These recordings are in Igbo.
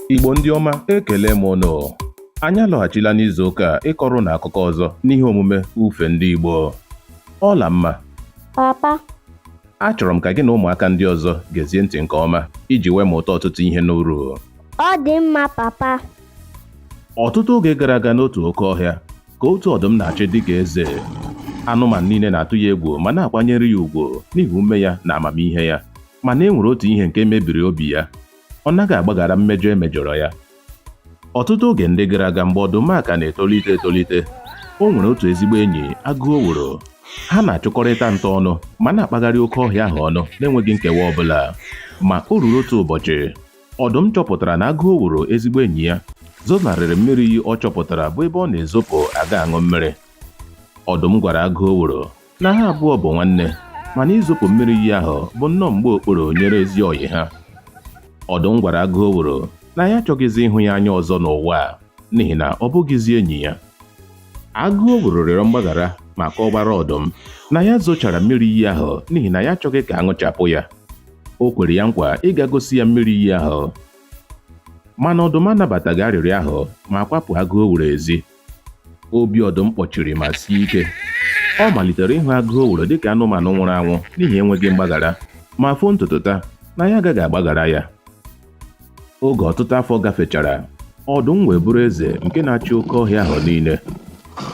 Igbo ndị ọma, ekele m ụnụ. Anyị alọghachila n'izu ụka a ịkọrọ ụnụ akụkọ ọzọ n'ihe omume Ufe Ndị Igbo. Ọlamma. Papa. Achọrọ m ka gị na ụmụaka ndị ọzọ gezie ntị nke ọma iji wee mụta ọtụtụ ihe n'uru. Ọ dị mma, papa. Ọtụtụ oge gara aga n'otu oke ọhịa ka otu ọdụm na-achị dịka eze. Anụmanụ niile na-atụ ya egwu ma na-akwanyere ya ugwu n'ihi ume ya na amamihe ya. Mana e nwere otu ihe nke mebiri obi ya. Ọ naghị agbaghara mmejọ e mejọrọ ya. Ọtụtụ oge ndị gara aga mgbe ọdụm a ka na-etolite etolite, o nwere otu ezigbo enyi, agụ owuru. Ha na-achụkọrịta nta ọnụ ma na-akpagharị oke ọhịa ahụ ọnụ n'enweghị nkewa ọbụla. Ma o ruru otu ụbọchị, ọdụm chọpụtara na agụ owuru ezigbo enyi ya zonarịrị mmiri iyi ọ chọpụtara bụ ebe ọ na-ezopụ aga aṅụ mmiri. Ọdụm gwara agụ owuru na ha abụọ bụ nwanne mana izopụ mmiri iyi ahụ bụ nnọọ mgbe okpuru nyere ezi ọyị ha. Ọdụm gwara agụ owuru na ya achọghịzi ịhụ ya anya ọzọ n'ụwa a n'ihi na ọ bụghịzi enyi ya. Agụ owuru rịọrọ mgbaghara ma kọwara ọdụm na ya zochara mmiri iyi ahụ n'ihi na ya achọghị ka a ṅụchapụ ya. O kwere ya nkwa ịga gosi ya mmiri iyi ahụ. Mana ọdụm anabataghị arịrịọ ahụ ma kwapụ agụ owuru ezi. Obi ọdụm kpọchiri ma sie ike. Ọ malitere ịhụ agụ owuru dịka anụmanụ nwụrụ anwụ n'ihi enweghị mgbaghara ma foo ntutu taa na ya agaghị agbaghara ya. Oge ọtụtụ afọ gafechara, ọdụm wee bụrụ eze nke na-achị oke ọhịa ahụ niile.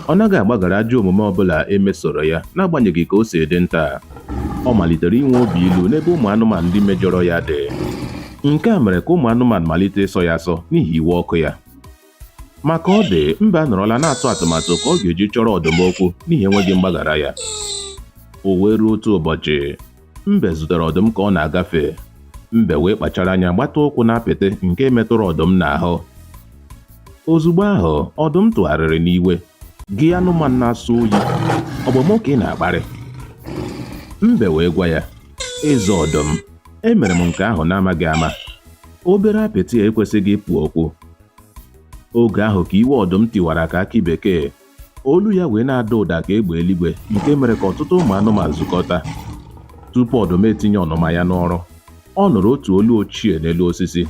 Ọ naghị agbaghara ajọ omume ọbụla e mesoro ya n'agbanyeghị ka o si dị nta. Ọ malitere inwe obi ilu n'ebe ụmụ anụmanụ ndị mejọrọ ya dị. Nke a mere ka ụmụ anụmanụ malite ịsọ ya asọ n'ihi iwe ọkụ ya. Ma ka ọ dị, mbe anọrọla na-atụ atụmatụ ka ọ ga-eji chọrọ ọdụm okwu n'ihi enweghị mgbaghara ya. O wee ruo otu ụbọchị, mbe zutere ọdụm ka ọ na-agafe. Mbe wee kpachara anya gbata ụkwụ n'apịtị nke metụrụ ọdụm n'ahụ. Ozugbo ahụ, ọdụm tụgharịrị n'iwe. Gị anụmanụ na-asọ oyi, ọ bụ mụ ka ị na-akparị? Mbe wee gwa ya, Eze ọdụm, emere m nke ahụ n'amaghị ama. Obere apịtị a ekwesịghị ịpụ okwu. Oge ahụ ka iwe ọdụm tiwara ka akị bekee, olu ya wee na-ada ụda ka egbe eluigwe nke mere ka ọtụtụ ụmụ anụmanụ zukọta. Tupu ọdụm etinye ọnụma ya n'ọrụ, ọ nụrụ otu olu ochie n'elu osisi.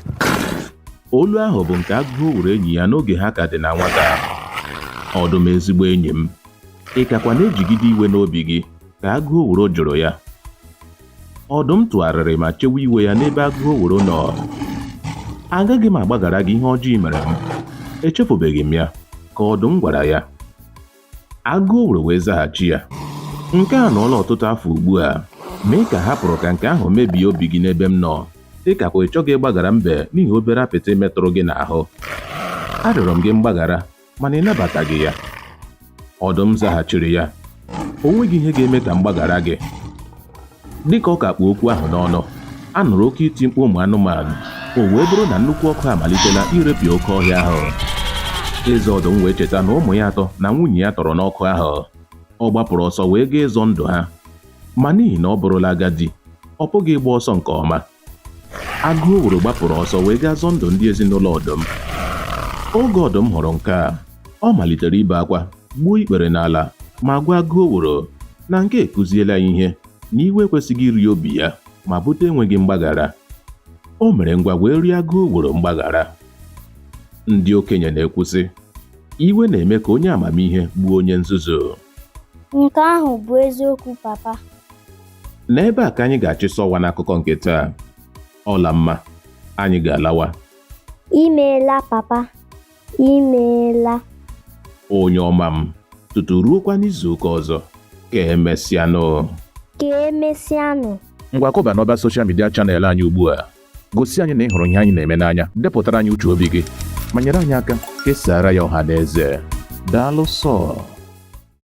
Olu ahụ bụ nke agụ owuru enyi ya n'oge ha ka dị na nwata. Ọdụm ezigbo enyi m, ị kakwa na-ejigide iwe n'obi gị? Ka agụ owuru jụrụ ya. Ọdụm tụgharịrị ma chewe iwe ya n'ebe agụ owuru nọ. Agaghị m agbaghara gị ihe ọjọọ i mere m. Echefubeghị m ya, ka ọdụm gwara ya. Agụ owuru wee zaghachi ya. Nke a nọọla ọtụtụ afọ ugbu a, ma ị ka hapụrụ ka nke ahụ mebie obi gị n'ebe m nọ, ị kakwa ị chọghị ịgbaghara mbe n'ihi obere apịtị metụrụ gị n'ahụ. Arịọrọ m gị mgbaghara, mana ị nabataghị ya. Ọdụm zaghachiri ya, o nweghị ihe ga-eme ka m gbaghara gị. Dịka ọ ka kpụ okwu ahụ n'ọnụ, a nụrụ oke iti mkpu ụmụ anụmanụ, o wee bụrụ na nnukwu ọkụ amalitela irepịa oke ọhịa ahụ. Eze ọdụm wee cheta na ụmụ ya atọ na nwunye ya tọrọ n'ọkụ ahụ. Ọ gbapụrụ ọsọ wee gaa ịzọ ndụ ha. Ma n'ihi na ọ bụrụla agadi, ọ pụghị ịgba ọsọ nke ọma. Agụ owuru gbapụrụ ọsọ wee gaa zọọ ndụ ndị ezinụlọ ọdụm. Oge ọdụm hụrụ nke a, ọ malitere ibe akwa, gbuo ikpere n'ala ma gwa agụ owuru na nke a ekụziela ya ihe na iwe ekwesịghị iri obi ya ma bute enweghị mgbaghara. O mere ngwa wee rịọ agụ owuru mgbaghara. Ndị okenye na-ekwu sị, iwe na-eme ka onye amamihe gbuo onye nzuzu. Nke ahụ bụ eziokwu, papa. N'ebe a ka anyị ga-achịsa ọwa n'akụkọ nke taa. Ọlamma, anyị ga-alawa. Imeela, papa. Imeela. Onye ọma m, tutu ruokwa n'izu ụka ọzọ. Ka emesịanụ. Ka emesịanụ. Ngwa kụba n'ọba social media channel anyị ugbu a. Gosi anyị na ị hụrụ ihe anyị na-eme n'anya, depụtara anyị uche obi gị, ma nyere anyị aka kesaara ya ọha na eze. Daalụ sọ.